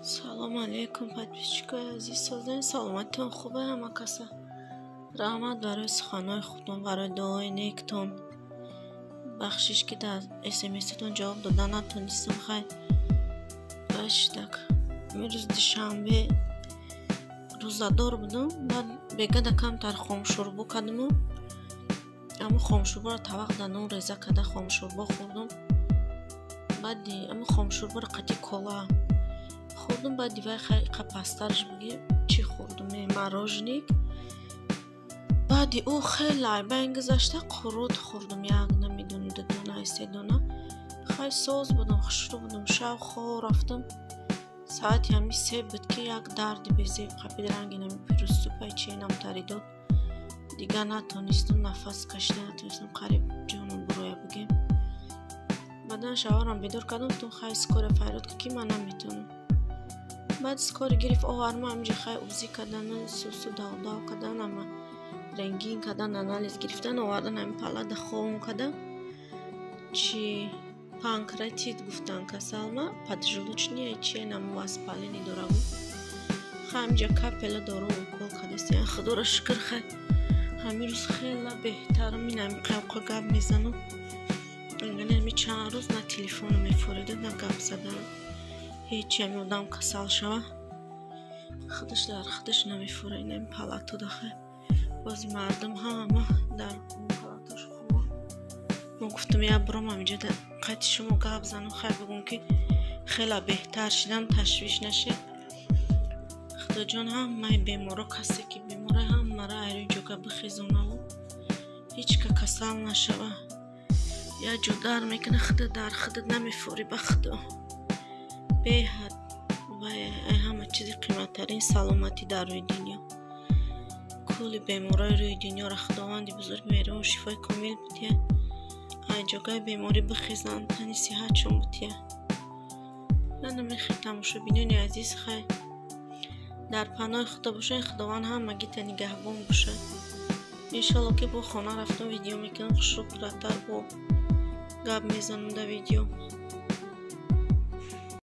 Салому алейкум, подписчикои азиз, создаи саломатитон хубе ҳама каса. Раҳмат барои суханҳои хубтон, барои дуои нектон. Бахшиш, ки дар смстон ҷавоб дода натонистам. Хай, башдак. Имрӯз душанбе, рӯзадор будам. Баъд бегада камтар хомшӯрбо кардаму ҳамун хомшӯрборо тавақ дар нон реза карда, хомшӯрбо хӯрдум. Баъди ҳамун хомшӯрборо қатъи кола хӯрдум. Баъди вай ха пасттараш бигем, чӣ хӯрдум? Мороженик. Баъди ӯ хеле айбайн гузашта, қурут хӯрдум, як намедонам, ду дона, се дона. Хай, соз будам, хушрӯ будам. Шав хоб рафтам. Саати ҳами 3 буд, ки як дарди безеб қапид, ранги нами пирӯзсупай чи намтари дод. Дигар натонистам, нафас кашида натонистам, қариб ҷоном буроя бигем. Баъдан шавҳарам бедор кардам, гуфтам: «Хай, скорая фарёд кун, ки ман наметавонам». Баъд скорая гирифт, овард. Ма ҳаминҷо хай УЗИ кардану сусу давдав кардан, ама рентген кардан, анализ гирифтан, овардан, ҳамин палата хобм кардан. Чи панкреатит гуфтан касалма, поджелудочная чи наму воспаление дора гуфт. Хай, ҳаминҷа капела, дору, укол кардастем. Худоро шукр, хай, ҳамин рӯз хела беҳтарам. Ин ҳами қавқа гап мезанам. Ҳами чанд рӯз на телефоно мефорида, на гап задан, ҳечи. Ҳами одам касал шава, худаш дар худаш намефора. Ин ҳами палатода хай бози мардум ҳама дар палатош хуб. Мо гуфтам, як борам ҳаминҷа қайти шумо гап занам, хай бигӯм, ки хела беҳтар шидам, ташвиш нашед. Худоҷон, ҳамаи беморо, касе ки бемора, ҳамаро айрӯи ҷога бихезонаву ҳеҷ ка касал нашава. Як ҷо дар мекунад, худат дар худат намефорӣ. Ба худо, беҳад вай, ҳама чизи қиматтарин саломатӣ дар рӯи дунё. Кулли беморои рӯи дунёро Худованди бузург меҳрибон шифои комил бития, ай ҷогаи беморӣ бихезанд, тани сиҳатшон бития. Нанамехел, тамошобинони азиз, хай, дар паноҳи Худо бошед. Худованд ҳамагита нигаҳбон бошад. Иншолло, ки бо хона рафтам, видео мекунам, хушрӯ, пурратар бо гап мезанам дар видео.